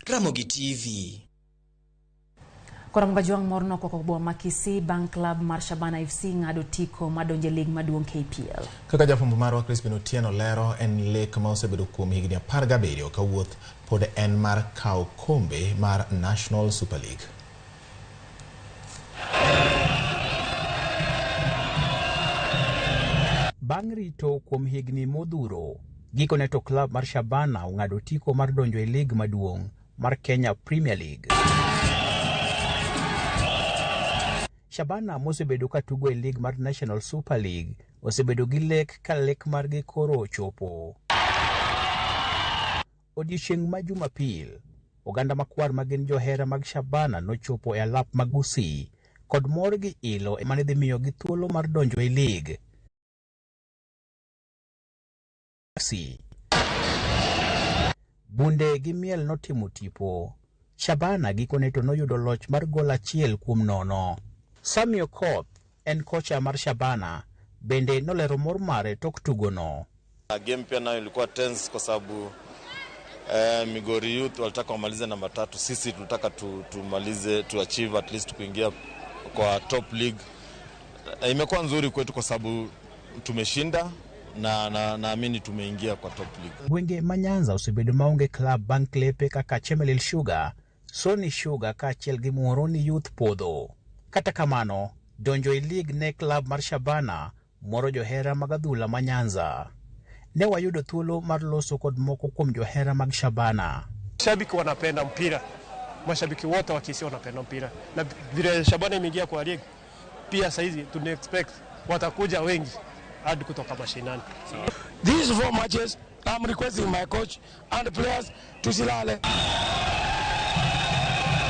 Ramogi TV. Koro Jwang' morno koko boma ma Kisii bang' klab mar Shabana FC ng'ado otiko madonjo e lig maduong' KPL. Kaka jafwambo marwa Crispin Otieno lero, en lek ma osebedo kuom higni 17 ka wuoth pod en mar kawo kombe mar National Super League. Bang' rito kuom higni modhuro, gikone to klab mar Shabana ong'ado otiko mar donjo e lig maduong' mar Kenya Premier League. Shabana mosebedo ka tugo e lig mar National Super League osebedo gi lek ka lek margi koro ochopo. Odiechieng' ma Jumapil, oganda makwar ma gin johera mag Shabana nochopo e alap mag Gusii kod mor gi ilo mane dhi miyogi thuolo mar donjo e lig. FC. Bunde gi miel notimo tipo. Shabana gikone to noyudo loch mar gol 1-0. Sami Okoth en kocha mar Shabana bende nolero mor mare tok tugono. Game pia nayo ilikuwa tense kwa sababu Migori Youth walitaka wamalize namba 3, sisi tulitaka tumalize tu achieve at least kuingia kwa top league. Imekuwa nzuri kwetu kwa sababu tumeshinda na naamini tumeingia kwa top league. Gwenge ma Nyanza osebedo maonge klab bang' klepe kaka Chemelil Sugar, Sony Sugar kaachiel gi Muhoroni Youth podho. Kata kamano, donjo e lig ne klab mar Shabana moro johera mag adhula ma Nyanza. Ne wayudo thuolo mar loso kod moko kuom johera mag Shabana. Mashabiki wanapenda mpira, mashabiki wote wa Kisii wanapenda mpira, na vile Shabana imeingia kwa league pia saizi tuna expect watakuja wengi hadi kutoka mashinani. These 4 matches I'm requesting my coach and players tusilale.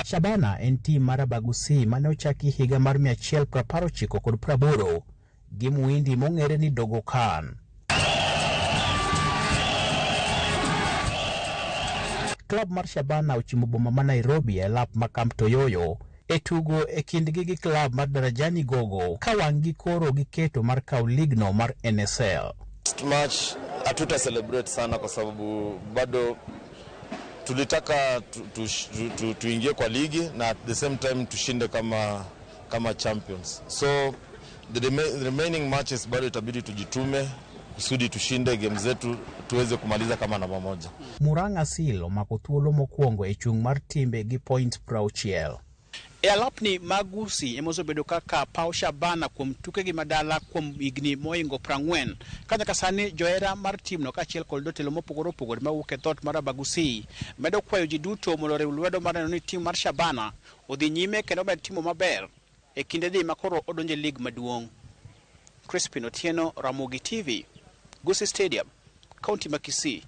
Shabana en tim mar Abagusii mane ochaki higa mar 198 gi muhindi mong'ere ni Dogo Khan. Klab mar Shabana ochimo boma ma Nairobi e lap ma Camp Toyoyo e tugo e kindgi gi klab mar Darajani Gogo ka wang'gi koro giketo mar kawo ligno mar NSL. Last match hatuta celebrate sana kwa sababu bado tulitaka tuingie kwa ligi na at the same time tushinde kama champions. So the remaining matches bado itabidi tujitume kusudi tushinde game zetu tuweze kumaliza kama namba 1. Murang'a Seal omako thuolo mokwongo e chung' mar timbe gi point 60. E alapni mag Gusii ema osebedo kaka paw Shabana kuom tukegi madala kuom higni mohingo 40. Ka nyaka sani johera mar timno kaachiel kod jotelo mopogore opogore mawuok e dhoot mar Abagusii medo kwayo ji duto mondo oriw lwedo mar neno ni tim mar Shabana odhi nyime kendo med timo maber e kinde dhi ma koro odonjo e lig maduong'. Crispin Otieno, Ramogi TV, Gusii Stadium, Kaunti ma Kisii.